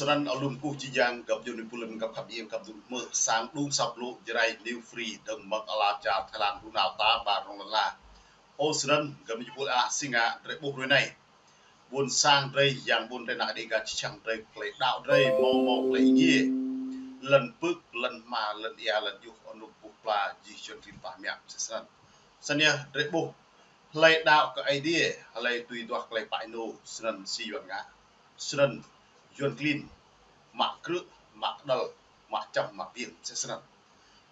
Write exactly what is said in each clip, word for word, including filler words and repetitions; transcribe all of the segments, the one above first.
Snăn alum kuh či jang găp jun ni pulin găp khăp iêng găp dŭm mơ sang đung sap lu Jrai New Free dơ̆ng mơ̆ng ala čar Thái Lan ru nao ta ƀar rong lăn la. Ơ snăn găp ni pul ah si ngă drei ƀuh hruê anei. Ƀuôn sang drei yang ƀuôn drei nă đê ga či čang drei klei đăo drei mâo mâo klei êngiê. Lăn pưk, lăn hma, lăn ia, lăn juh, anŭk ƀuh pla jih čuăn klin pah miăk msĕ snăn. Snăn yơh drei ƀuh hlei đăo kơ Aê Diê, hlei tui duah klei pă ênô, snăn si Yuăn ngă. Snăn Yuăn klin, mă krư̆, mă kđăl, mă čăm, mă biêng, msĕ snăn.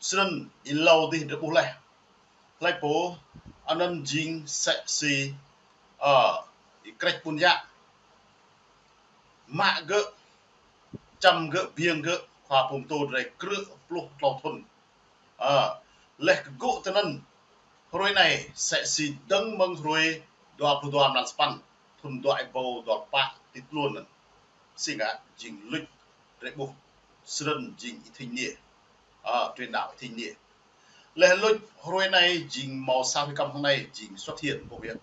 Snăn êlâo dih drei ƀuh leh. Hlei pô, anăn jing msĕ si, ơ, Y-Krĕč Ƀuôn Yă. Mă gơ̆, čăm gơ̆, biêng gơ̆, khua pô mtô drei krư̆ pluh tlâo thŭn. Ơ, leh kơ gŭ tơ anăn, hruê anei, msĕ si dơ̆ng mơ̆ng hruê dua pluh dua mlan sa păn, thŭn dua êbâo dua pă ti tluôn anăn. Si ngă jing luč drei ƀuh, snăn jing Y-Thinh Niê. Ơ, truyền đạo Y-Thinh Niê. Leh luč hruê anei jing mâo sa hruê kăm hŏng anei jing xuất hiện ƀuh yơh.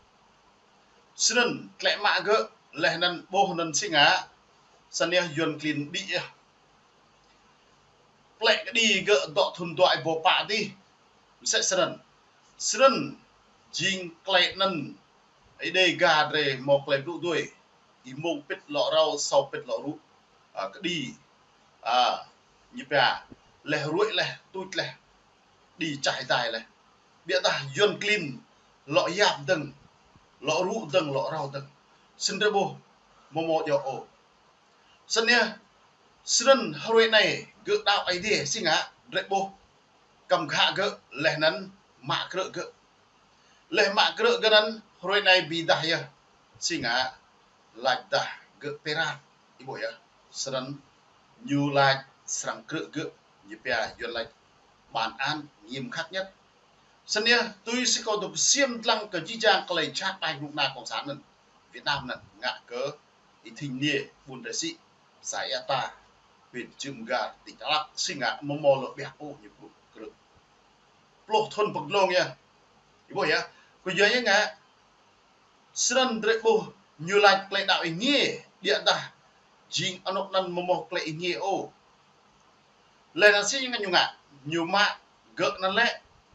Snăn tlĕ mă gơ̆ leh anăn ƀuh anăn si ngă, snăn yơh Yuăn klin đĭ yơh. Plĕ kđi gơ̆ dŏ thŭn dua êbâo pă dih. Msĕ snăn. Snăn jing klei anăn Êđê ga drei mâo klei blŭ dui. Êmông pĭt lŏ râo, asâo pĭt lŏ rŭ. Ơ, kđi. Ơ, ñu pia. Leh ruĕ leh, tuč leh. Đĭ čah êdai leh. Ƀiădah Yuăn klin lŏ yap dơ̆ng, lŏ rŭ dơ̆ng, lŏ râo dơ̆ng. Snăn drei ƀuh, mâo mâo djŏ ôh. Snăn yơh, snăn hruê anei gơ̆ đăo Aê Diê si ngă, drei ƀuh, kăm khă gơ̆, leh anăn mă krư̆ gơ̆. Leh mă krư̆ gơ̆ anăn, hruê anei bi dah yơh, si ngă, lač dah gơ̆ pơrat, ih ƀuh yơh. Snăn ñu lač srăng krư̆ gơ̆, ñu pia Yuăn lač bản án nghiêm khắc nhất. Snăn yơh, tui si kâo dôk ksiêm dlăng kơ jih jang klei jhat ƀai knŭk kna cộng sản anăn, Việt Nam anăn, ngă kơ Y-Thinh Niê, ƀuôn Rê Sĭ, xã Ia Ta, huyện Cư M'gar, tỉnh Đắk Lắk, si ngă mâo mâo lŏ ƀiă ôh ñu pluh krư̆. Pluh thŭn pơglông yơh. Ih ƀuh yơh, kơ yua yơh ngă, snăn drei ƀuh ñu lač klei đăo êngiê, ƀiădah jing anôk anăn mâo mâo klei êngiê ôh. Leh anăn si ngă ñu ngă, ñu mă gơ̆ anăn lĕ,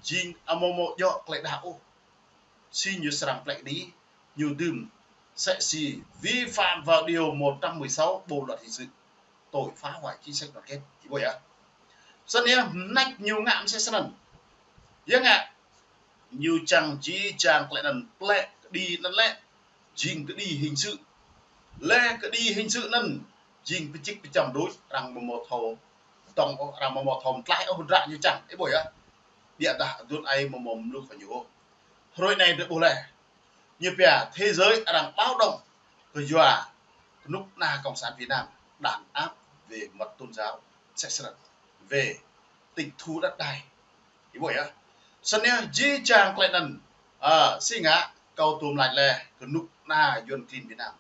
jing amâo mâo djŏ klei đăo ôh. Si ñu srăng plĕ kđi, ñu dưm, msĕ si vi phạm vào điều một trăm mười sáu Bộ luật hình sự, tội phá hoại chính sách đoàn kết. Ih ƀuh yơh. Snăn yơh, mnêč ñu ngă msĕ snăn. Yơh ngă, ñu čang jih jang klei anăn plĕ kđi anăn lĕ, jing kđi hình sự. Leh kđi hình sự anăn, jing pơčĭk pơčăm đuč, arăng mâo mâo thâo dŏng ôh, arăng mâo mâo thâo mtlaih ôh, hdră ñu čang, ih ƀuh yơh. Ƀiădah aduôn aê mâo mâo mluk kơ ñu ôh. Hruê anei drei ƀuh leh. Ñu pia thế giới arăng báo động kơ yua knŭk kna cộng sản Việt Nam đàn áp về mặt tôn giáo, msĕ snăn, về tịch thu đất đai. Ih ƀuh yơh. Snăn yơh, jih jang klei anăn, ơ, si ngă, kâo tuôm lač leh, knŭk kna Yuăn klin Việt Nam.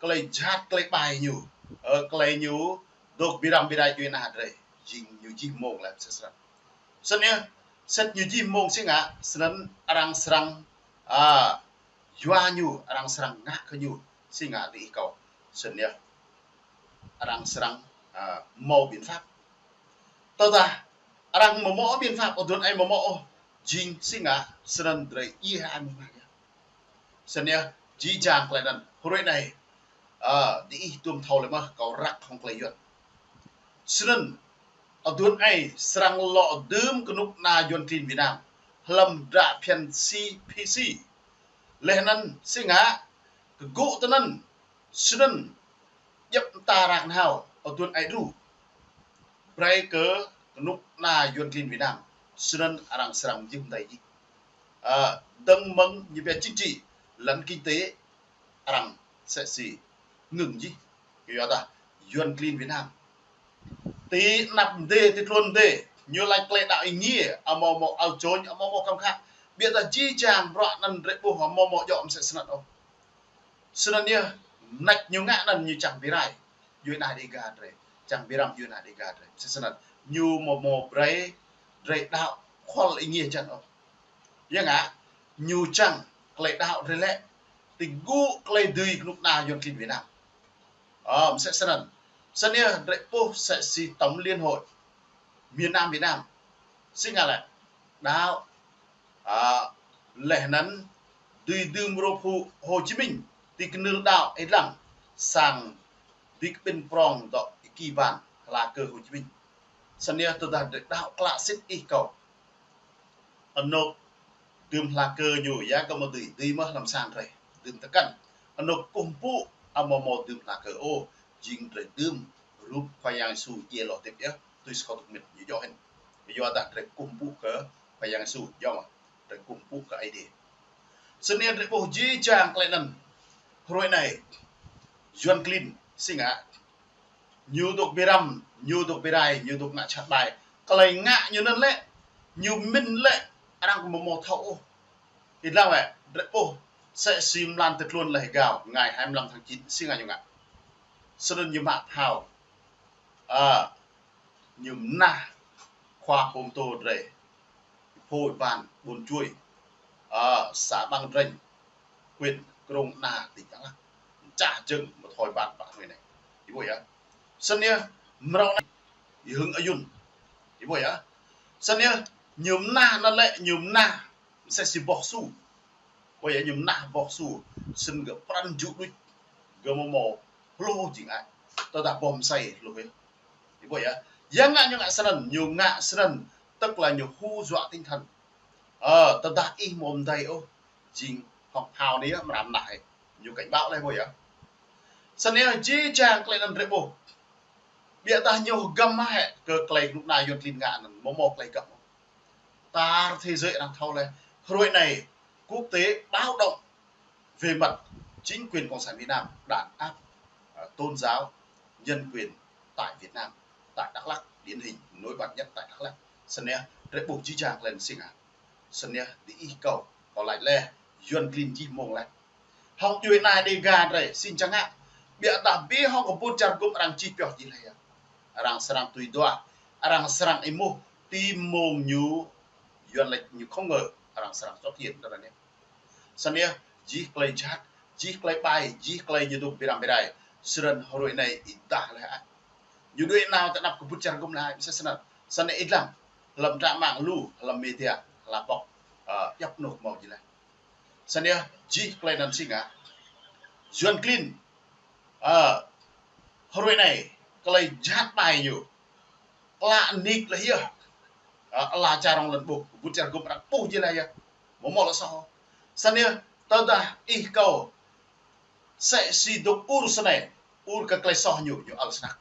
Klei jhat, klei ƀai ñu, ơ, klei ñu, dôk bi răm bi rai djuê ana drei, jing ñu jih mông leh msĕ snăn. Snăn yơh, sĭt ñu jih mông si ngă, snăn arăng srăng, ơ, yua ñu, arăng srăng ngă kơ ñu, si ngă diih kâo. Snăn yơh, arăng srăng, ơ, mâo biện pháp. Tơdah arăng mâo mâo biện pháp, aduôn aê mâo mâo ôh, jing si ngă, snăn drei ia ai mơ̆ng anăn yơh. Snăn yơh, jih jang klei anăn, hruê anei, ơ, diih tuôm thâo leh mơh, kâo răk hŏng klei Yuăn. Snăn, aduôn aê, srăng lŏ dưm knŭk kna Yuăn klin Việt Nam, hlăm hdră phiăn C P C. Leh anăn, si ngă, kơ gŭ tơ anăn, snăn, djăp mta arăng nao, aduôn aê đru. Brei kơ knŭk kna Yuăn klin Việt Nam, snăn arăng srăng jing mdei jih. Ơ, dơ̆ng mơ̆ng ñu pia chính trị, lăn kinh tế, arăng msĕ si ngưng jih. Kơ yua dah, Yuăn klin Việt Nam. Ti anăp mdê, ti tluôn mdê, ñu lač klei đăo êngiê, amâo mâo ao čôñ, amâo mâo kăm khă. Ƀiădah jih jang bruă anăn drei ƀuh, amâo mâo djŏ msĕ snăn ôh. Snăn yơh, mnêč ñu ngă anăn ñu čang bi rai. Djuê ana Đêga drei. Čang bi răm djuê ana Đêga drei. Msĕ snăn. Ñu mâo mâo brei, drei đăo, khŏl êngiê jăn ôh. Yơh ngă, ñu čang, klei đăo drei lĕ. Ti gŭ klei dưi knŭk kna Yuăn klin Việt Nam. Ơ, msĕ snăn. Sơneh drơi ƀuh sĕ si Tổng Liên Hội miền Nam Việt Nam. Si ngă lĕ đăo, a, laih anŭn dưi dưm rôp hŭ Hồ Chí Minh ti kơnưl đăo ih lăng sang dưi kơ ƀing prong dŏ ih ki ban hla kơ Hồ Chí Minh. Sơneh tơdah drơi đăo klă sĭt ih kâo. Anŏ dưm hla kơ ñu, ya kơ mơ̆ dưi, dưi mơ̆ hlăm sang drơi dưm tơkăn. Anŏ kơkuh pơpŭ, amâo mâo dưm hla kơ ôh, jing drơi dưm rup Khua Yang Yêsu djai lŏ tĭp yơh, tui si kâo tŭk mĭt ñu djŏ hĭn. Yua dah drơi kơkuh pơpŭ kơ Khua Yang Yêsu, djŏ mơ̆, drơi kơkuh pơpŭ kơ Aê Diê. Sơneh drơi ƀuh jih jang tơlơi anŭn. Hrơi anai, Yuăn klin, si ngă ñu dŏ bi răm, ñu dŏ bi rai, ñu dŏ ngă jhat ƀai. Tơlơi ngă ñu anŭn lĕ, ñu mĭn lĕ, arăng kơ mơmŏ thâo ôh. Ih lăng lĕ, drơi ƀuh, sĕ si mlan tơtluôn lĕ gao, ngày hai mươi lăm tháng chín, si ngă ñu ngă. Sơnŭn ñu mă phao. A, ñu mơnah khua pơtô drơi. Phôi ban Buôn Chuối, a, xã Băng Drênh, huyện Krông Ana, tỉnh Đắk Lắk. Čah jơ̆ng mơ̆ thâo ban pă hrơi anai. Ih ƀuh yơh. Sơneh mrâo anai, ih hưng ayun. Ih ƀuh yơh. Sơneh ñu mơnah anŭn lĕ, ñu mơnah msĕ si boh su. Ƀuh yơh, ñu mơnah boh su, sơnŭn gơ̆ pran jŭ đuč, gơ̆ mơmŏ hluh jing ai. Tơdah boh msĕ hluh yơh. Ih ƀuh yơh. Ya ngă ñu ngă sơnŭn, ñu ngă sơnŭn, tức là ñu hù dọa tinh thần. Ơ, tơdah ih mơ̆ mơdơi ôh, jing hŏng phao anai yơh, mram nah yơh. Ñu cảnh báo lĕ ƀuh yơh. Sơneh jih jang tơlơi anŭn drơi ƀuh. Biă dah ñu hơgăm mă hĕ kơ tơlơi kơnuk kơna Yuăn klin ngă anŭn, mơmŏ tơlơi hơgăm. Tar thế giới arăng thâo lĕ, hrơi anai, quốc tế báo động về mặt chính quyền Cộng sản Việt Nam đàn áp, à, tôn giáo, nhân quyền tại Việt Nam, tại Đắk Lắk, điển hình nổi bật nhất tại Đắk Lắk. Sơneh, drơi ƀuh jih jang tơlơi anŭn si ngă. Sơneh, dih ih kâo, kâo laĭ lĕ, Yuăn klin jih mông lĕ. Hŏng djuai ana Đêga drơi, sĭt čiăng ngă. Biă dah bi hŏng kơ ƀut čar gŭm arăng čih pioh jih lĕ yơh. Arăng srăng tui duah, arăng srăng êmuh, ti mông ñu, Yuăn lĕ ñu không ngờ, arăng srăng xuất hiện tơlơi anai. Sơneh, jih tơlơi jhat, jih tơlơi ƀai, jih tơlơi ñu dŏ bi răm bi rai. Sơnŭn hrơi anai ih dah lĕ ai. Ñu dui nao tơ anăp kơ ƀut čar gŭm lĕ ai, msĕ sơnŭn. Sơneh ih lăng, hlăm trang mạng lu, hlăm media, hlăm pŏk, a, djŏp anŏ mâo jih lĕ. Sơneh jih tơlơi anŭn si ngă. Yuăn klin, a, hrơi anai, tơlơi jhat ƀai ñu. Klă nik lĕ yơh. A, ala čar rŏng lŏn ƀuh, ƀut čar gŭm arăng ƀuh jih lĕ yơh. Mơmŏ lĕ soh. Sơneh, tơdah ih kâo, sĕ si dŏ ur sơnai, ur kơ tơlơi soh ñu, ñu ăl snăk.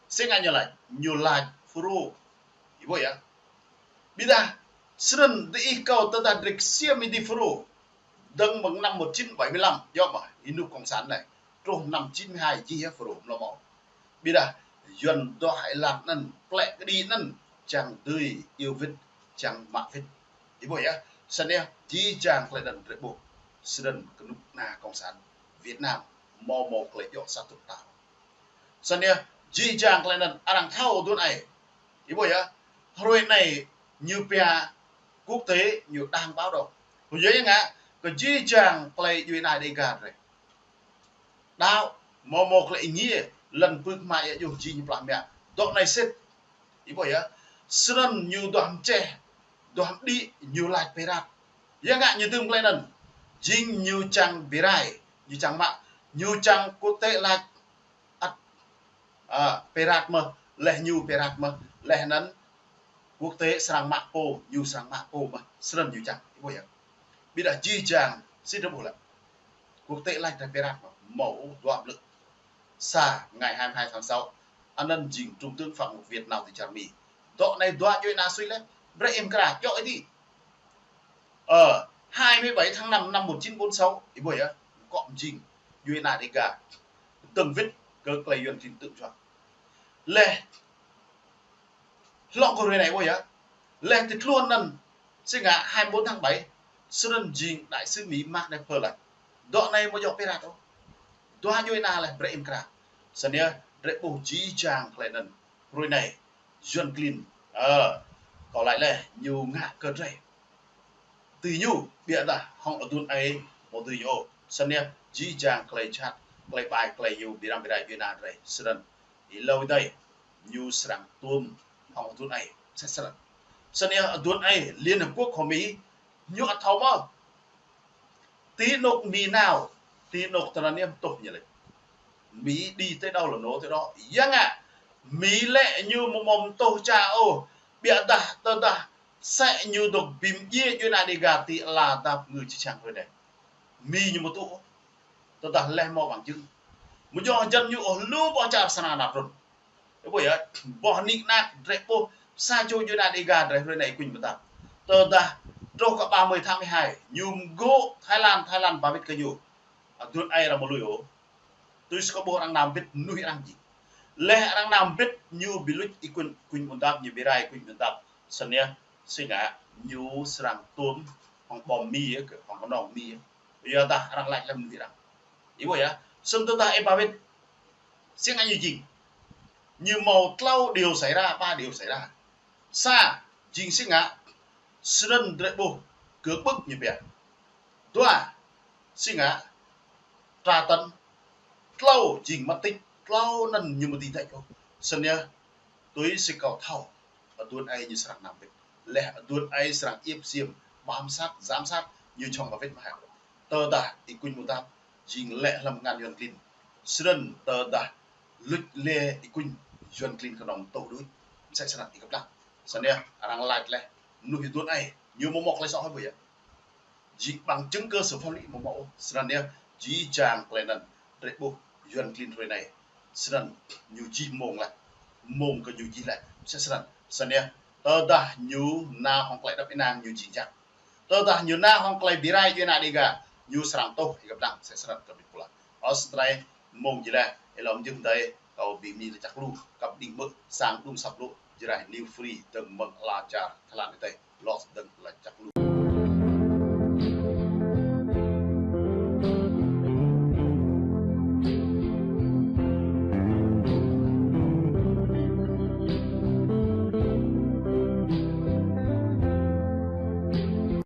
Si ngă ñu laĭ, ñu laĭ FULRO. Ih ƀuh yơh. Biă dah, sơnŭn dih ih kâo tơdah drơi ksiêm ih dih FULRO. Dơ̆ng mơ̆ng năm một chín bảy mươi lăm, djŏ mơ̆, ih nŭk cộng sản anai. Truh năm chín mươi hai jih yơh FULRO, mlâo mâo. Biă dah, Yuăn duah ih lăng anŭn, plĕ kơđi anŭn, čang dưi, iâu wĭt, čang mă wĭt. Ih ƀuh yơh, sơneh, jih jang tơlơi anŭn drơi ƀuh. Sơnŭn kơnuk kơna cộng sản Việt Nam, mâo mâo tơlơi djŏ sa tŭk tao. Sơneh, jih jang tơlơi anŭn arăng thâo dŭn ai. Ih ƀuh yơh, hrơi anai ñu pia quốc tế ñu đang báo động. Ƀu djơ̆ ngă, kơ jih jang tơlơi djuai ana Đêga drơi. Đăo, mâo mâo tơlơi êngiê, lŏn pưk mă ia juh jing plah mă. Dŏ anai sĭt. Ih ƀuh yơh, sơnŭn ñu duah mčeh, duah mđĭ, ñu laĭ pơrat. Ya ngă ñu dưm tơlơi anŭn. Jing ñu čang bi rai, ñu čang mă, ñu čang quốc tế laĭ ăt, a, pơrat mơ̆, laih ñu pơrat mơ̆, laih anŭn quốc tế srăng mă pô, ñu srăng mă pô mơ̆, sơnŭn ñu čang, ih ƀuh yơh. Biă dah jih jang, sĭt drơi ƀuh lĕ. Quốc tế laĭ drơi pơrat mơ̆, mâo dua blư̆. Sa, ngày hai mươi hai tháng sáu, anŭn jing Trung tướng Phạm Ngọc Việt nao ti čar Mi. Dŏ anai dua djuai ana sui lĕ, brơi ih mkra, djŏ ih dih. Ơ, hai mươi bảy tháng năm năm một chín bốn sáu, ih ƀuh yơh, kŏ mjing, djuai ana Đêga. Dơ̆ng wĭt kơ tơlơi Yuăn klin tơ̆ juă. Laih, hlŏng kơ hrơi anai ƀuh yơh. Laih tơtluôn anŭn, si ngă hai mươi bốn tháng bảy, sơnŭn jing đại sứ Mi Mark Knopfler laĭ. Dŏ anai mơ̆ djŏ pơrat ôh. Dua djuai ana laih brơi ih mkra. Sơneh, drơi ƀuh jih jang tơlơi anŭn. Hrơi anai, Yuăn klin, ơ, kâo laĭ lĕ, ñu ngă kơ drơi. Tui ñu, biă dah, hŏng adŭn ai, mâo tui ñu. Sơneh, jih jang tơlơi jhat, tơlơi ƀai, tơlơi ñu, bi răm bi rai djuai ana drơi. Sơnŭn, Ih lâo dai, ñu srăng tuôm hăng aduôn ai. Sĕ srăng. Sơneh aduôn ai Liên Hợp Quốc hơmĭ, ñu ăt thâo mơ̆. Ti anôk Mi nao, ti anôk tơnăn yơh tuh ñu lĕ. Mi đi tới đâu là nổ tới đó. Yang ngă, Mi lĕ ñu mơ̆ mơ̆ tuh ča ôh, biă dah tơdah sĕ ñu dŏ bim djai djuai ania Dega ti ala dap ngư či čang hrơi anai. Mi ñu mơ̆ tuh ôh. Tơdah leh mơ̆ ƀăng jưng. Mơ̆ yua hơjăn ñu ôh lu ƀô̆ čar sơnang nap run. Ƀu yơh, boh nik nak drei ƀuh sa čô djuai ania Dega drei hrơi anai kuñ mơtam. Tơdah truh kơ ba mươi tháng mười hai, ñu mgô̆ Thái Lan, Thái Lan ba bit kơ ñu. Aduôn ai arăng mơ̆ lui ôh. Tui si kơ ƀuh arăng nao bit mnuih arăng jing. Leh arăng nao bit ñu bi luč ikuñ, kuñ mơtam, ñu bi rai kuñ mơtam. Sơneh, si ngă ñu srăng tuôm hăng bom Mi yơh, kơ hăng kơnong Mi yơh. Yua dah arăng lač lăm mnuih arăng. Ih ƀuh yơh, sơneh tơdah ih ba bit, si ngă ñu jing. Ñu mâo tlâo điều xảy ra, ba điều xảy ra. Sa, jing si ngă, sơnăn drei ƀuh, kơ ƀơ̆k ñu pia. Dua, si ngă, tra tấn. Tlâo, jing mất tích, tlâo anăn ñu mơ̆ dưi đač ôh. Sơneh, tui si kâo thâo, aduôn ai ñu srăng nao bit. Leh aduôn ai srăng iĕp siêm, bám sát, giám sát, ñu čong ba bit mơh. Tơdah ikuñ mơtam, jing lĕ hlăm ngăn Yuăn klin. Sơnăn tơdah luč lĕ ikuñ Yuăn klin kơnong tuh đuč. Sĕ sơnăn ih kơplah. Sơneh arăng lač leh, mnuih aduôn ai, ñu mơ̆ mâo klei soh hơi ƀu yơh. Jing bằng chứng cơ sở pháp lý mơ̆ mâo ôh. Sơnăn yơh, jih jang klei anăn, drei ƀuh Yuăn klin hrơi anai. Sơnăn ñu jih mông leh. Mông kơ ñu jih leh. Sĕ sơnăn. Sơneh, tơdah ñu nao hăng klei dăp ênang ñu jing jăk. Tơdah ñu nao hăng klei bi rai djuai ania Dega, ñu srăng tuh, ih kơplah, sĕ sơnăn kơ ƀĭt pula. Ơ sơnăn, mông jih leh, ih lŏm jưh dai, kâo bi mni lač čak lu, kăp đing mơ̆, sang đŭng săp lu, Jrai New Free, dơ̆ng mơ̆ng ala čar Thái Lan ih tơi, lŏ dơ̆ng lač čak lu.